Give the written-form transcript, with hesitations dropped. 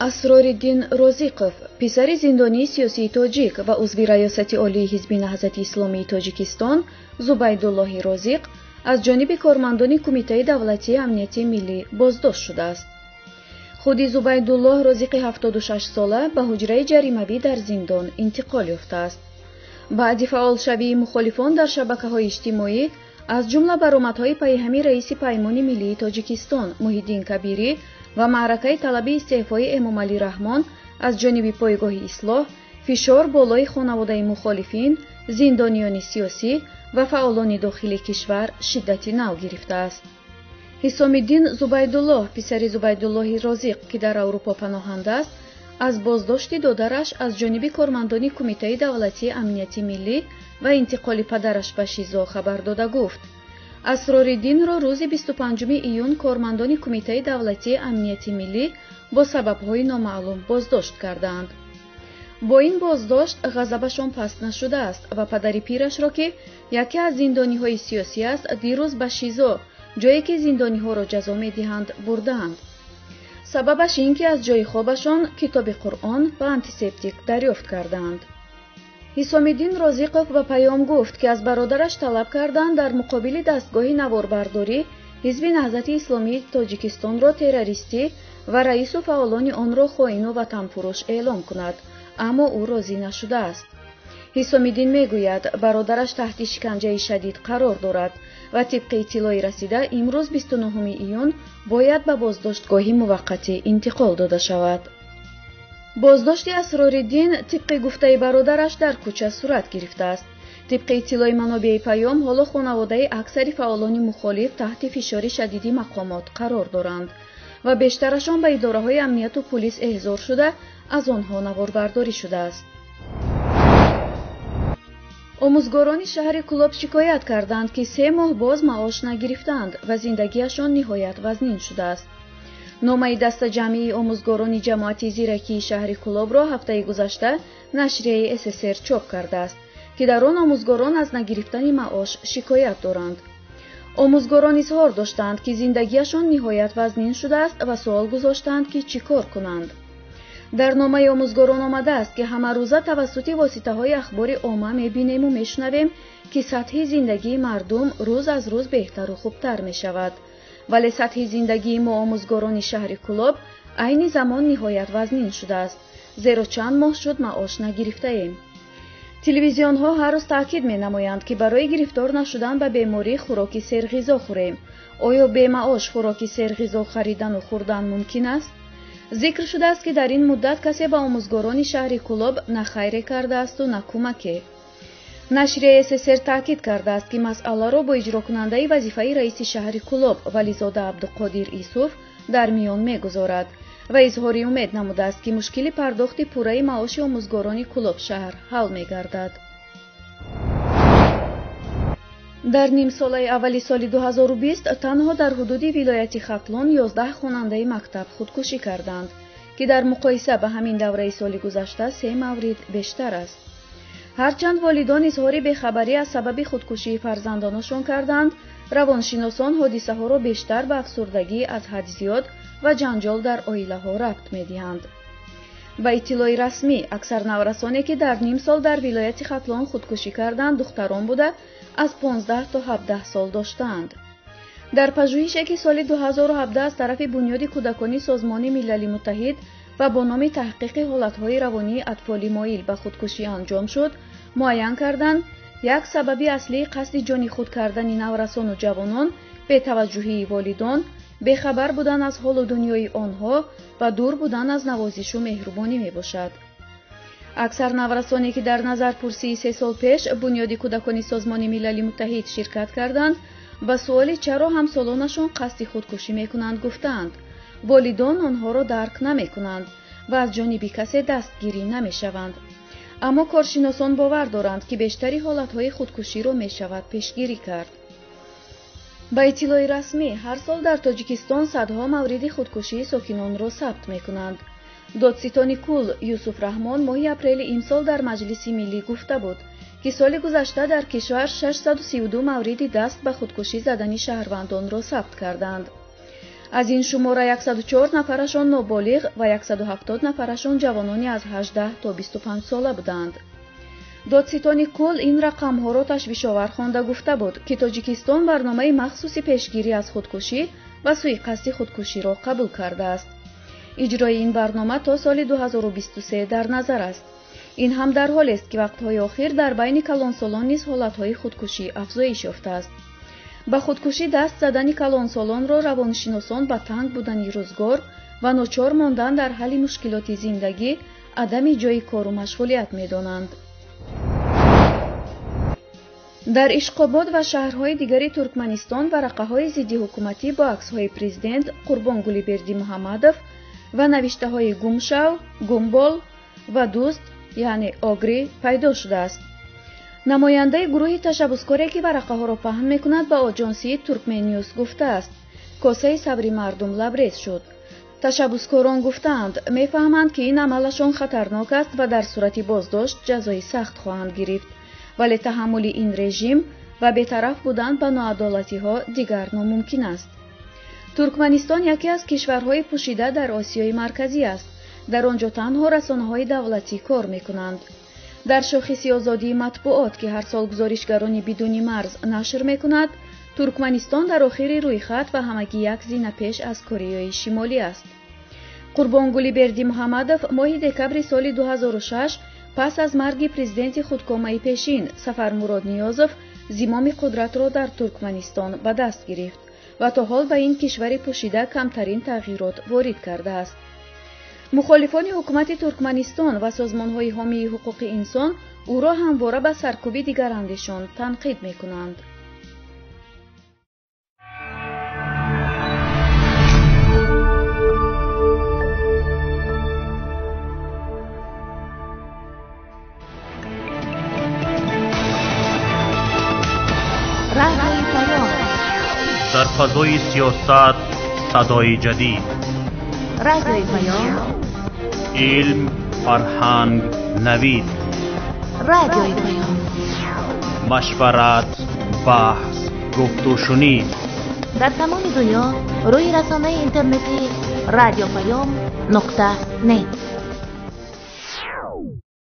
Асрориддин Розиқов, писари зиндонии сиёсии тоҷик ва узви Раёсати Олии Ҳизби Наҳзати Исломии Тоҷикистон Зубайдуллоҳи Розиқ, аз ҷониби кормандони Кумитаи давлатии амнияти миллӣ боздошт шудааст. Худи Зубайдуллоҳ Розиқи 76-сола ба ҳуҷраи ҷаримавӣ дар зиндон интиқол ёфтааст. Баъди фаъолшавии мухолифон дар шабакаҳои иҷтимоӣ, аз ҷумла баромадҳои пайҳами раиси Паймони миллии Тоҷикистон Муҳиддин Кабирӣ ва маъракаи талаби истеъфои Эмомалӣ Раҳмон аз ҷониби пойгоҳи Ислоҳ, фишор болои хонаводаи мухолифин, зиндониёни сиёсӣ ва фаъолони дохили кишвар шиддати нав гирифтааст. Ҳисомиддин Зубайдуллоҳ, писари Зубайдуллоҳи Розиқ, ки дар Аврупо паноҳанда аст, аз боздошти додараш аз ҷониби кормандони Кумитаи давлатии амнияти миллӣ ва интиқоли падараш ба ШИЗО хабар дода гуфт: Асрориддинро рӯзи 25 июн кормандони Кумитаи давлатии амнияти миллӣ бо сабабҳои номаълум боздошт кардаанд. Бо ин боздошт ғазабашон паст нашудааст ва падари пирашро, ки яке аз зиндониҳои сиёсӣ аст, дирӯз ба ШИЗО, ҷое ки зиндониҳоро ҷазо медиҳанд, бурдаанд. Сабабаш ин ки аз ҷои хобашон китоби Қуръон ва антисептик дарёфт кардаанд. Ҳисомиддин Розиқов ба Паём гуфт, ки аз бародараш талаб карданд дар муқобили дастгоҳи наворбардорӣ Ҳизби Наҳзати Исломии Тоҷикистонро террористӣ ва раису фаъолони онро хоину ватанфурӯш эълом кунад, аммо ӯ розӣ нашудааст. Ҳисомиддин мегӯяд, бародараш таҳти шиканҷаи шадид қарор дорад ва тибқи иттилои расида имрӯз 29 июн бояд ба боздоштгоҳи муваққатӣ интиқол дода шавад. Боздошти Асрориддин тибқи гуфтаи бародараш дар кӯча сурат гирифтааст. Тибқи иттилои манобеи Паём, ҳоло хонаводаи аксари фаъолони мухолиф таҳти фишори шадиди мақомот қарор доранд ва бештарашон ба идораҳои амнияту пулис эҳзор шуда, аз онҳо наворбардорӣ шудааст. Омӯзгорони шаҳри Кӯлоб шикоят карданд, ки 3 моҳ боз маош нагирифтаанд ва зиндагиашон ниҳоят вазнин шудааст. Номаи дастаҷамъии омӯзгорони ҷамоати зиракии шаҳри Кӯлобро ҳафтаи гузашта нашрияи СССР чоп кардааст, ки дар он омӯзгорон аз нагирифтани маош шикоят доранд. Омӯзгорон изҳор доштанд, ки зиндагиашон ниҳоят вазнин шудааст ва суол гузоштанд, ки чӣ кор кунанд. Дар номаи омӯзгорон омадааст, ки ҳамарӯза тавассути воситаҳои ахбори омма мебинему мешунавем, ки сатҳи зиндагии мардум рӯз аз рӯз беҳтару хубтар мешавад. Вале сатҳи зиндагии мо омӯзгорони шаҳри Кӯлоб айни замон ниҳоят вазнин шудааст, зеро чанд моҳ шуд маош нагирифтаем. Телевизионҳо ҳар рӯз таъкид менамоянд, ки барои гирифтор нашудан ба беморӣ хӯроки серғизо хӯрем. Оё бемаош хӯроки серғизо харидану хӯрдан мумкин аст? Зикр шудааст, ки дар ин муддат касе ба омӯзгорони шаҳри Кӯлоб на хайре кардаасту на кӯмаке. Нашрияи СССР таъкид кардааст, ки масъаларо бо иҷрокунандаи вазифаи раиси шаҳри Кӯлоб Вализода Абдуқодир Исуф дар миён мегузорад ва изҳори умед намудааст, ки мушкили пардохти пурраи маоши омӯзгорони Кӯлоб шаҳр ҳал мегардад. Дар нимсолаи аввали соли 2020 танҳо дар ҳудуди вилояти Хатлон 11 хонандаи мактаб худкушӣ карданд, ки дар муқоиса ба ҳамин давраи соли гузашта 3 маврид бештар аст. Ҳарчанд волидон изҳори бехабарӣ аз сабаби худкушии фарзандонашон карданд, равоншиносон ҳодисаҳоро бештар ба афсурдагӣ аз ҳад зиёд ва ҷанҷол дар оилаҳо рабт медиҳанд. Ба иттилои расмӣ, аксар наврасоне, ки дар ним сол дар вилояти Хатлон худкушӣ карданд, духтарон буда, аз 15 то 17 сол доштаанд. Дар пажӯҳише, ки соли 2017 аз тарафи Бунёди кӯдакони Созмони Милали Муттаҳид ва бо номи таҳқиқи ҳолатҳои равонии атфоли моил ба худкушӣ анҷом шуд, муайян карданд, як сабаби аслии қасди ҷони худ кардани наврасону ҷавонон бетаваҷҷӯҳии волидон, бехабар будан аз ҳолу дунёи онҳо ва дур будан аз навозишу меҳрубонӣ мебошад. Аксар наврасоне, ки дар назарпурсии 3 сол пеш Бунёди кӯдакони Созмони Милали Муттаҳид ширкат карданд, ба суоли чаро ҳамсолонашон қасди худкушӣ мекунанд гуфтаанд, волидон онҳоро дарк намекунанд ва аз ҷониби касе дастгирӣ намешаванд. Аммо коршиносон бовар доранд, ки бештари ҳолатҳои худкуширо мешавад пешгирӣ кард. Ба иттилои расмӣ, ҳар сол дар Тоҷикистон садҳо мавриди худкушии сокинонро сабт мекунанд. Додситони кул Юсуф Раҳмон моҳи апрели имсол дар Маҷлиси миллӣ гуфта буд, ки соли гузашта дар кишвар 632 мавриди даст ба худкушӣ задани шаҳрвандонро сабт карданд. Аз ин шумора 104 нафарашон ноболиғ ва 170 нафарашон ҷавонони аз 18 то 25 сола буданд. Додситони кул ин рақамҳоро ташвишовар хонда гуфта буд, ки Тоҷикистон барномаи махсуси пешгирӣ аз худкушӣ ва суиқасди худкуширо қабул кардааст. Иҷрои ин барнома то соли 2023 дар назар аст. Ин ҳам дар ҳолест, ки вақтҳои охир дар байни калонсолон низ ҳолатҳои худкушӣ афзоиш ёфтааст. Ба худкушӣ даст задани калонсолонро равоншиносон ба танг будани рӯзгор ва ночор мондан дар ҳалли мушкилоти зиндагӣ, адами ҷойи кору машғулият медонанд. Дар Ишқобод ва шаҳрҳои дигари Туркманистон варақаҳои зиддиҳукуматӣ бо аксҳои президент Қурбонгули Бердимуҳаммадов ва навиштаҳои «Гумшав», «Гумбол» ва «Дӯст», яъне «Огри» пайдо шудааст. Намояндаи гурӯҳи ташаббускоре, ки варақаҳоро паҳн мекунад, ба оҷонсии Туркменнюс гуфтааст: косаи сабри мардум лабрез шуд. Ташаббускорон гуфтаанд, мефаҳманд, ки ин амалашон хатарнок аст ва дар сурати боздошт ҷазои сахт хоҳанд гирифт, вале таҳаммули ин режим ва бетараф будан ба ноадолатиҳо дигар номумкин аст. Туркманистон яке аз кишварҳои пӯшида дар Осиёи Марказӣ аст. Дар он ҷо танҳо расонаҳои давлатӣ кор мекунанд. Дар шохиси озодии матбуот, ки ҳар сол гузоришгарони бидуни марз нашр мекунад, Туркманистон дар охири рӯйхат ва ҳамагӣ як зина пеш аз Кореяи Шимолӣ аст. Қурбонгули Бердимуҳаммадов моҳи декабри соли 2006 пас аз марги президенти худкомаи пешин Сафармурод Ниёзов зимоми қудратро дар Туркманистон ба даст гирифт ва то ҳол ба ин кишвари пӯшида камтарин тағйирот ворид кардааст. Мухолифони ҳукумати Туркманистон ва созмонҳои ҳомии ҳуқуқи инсон ӯро ҳамвора ба саркӯби дигарандешон танқид мекунанд. Дар фазои сиёсат садои ҷадид, Радиои Паём, илм, фарҳанг, навид, Радиои Паём, машварат, баҳс, гуфтушунид. Дар тамоми дунё рӯи расонаи интернетии радиопаём.нет.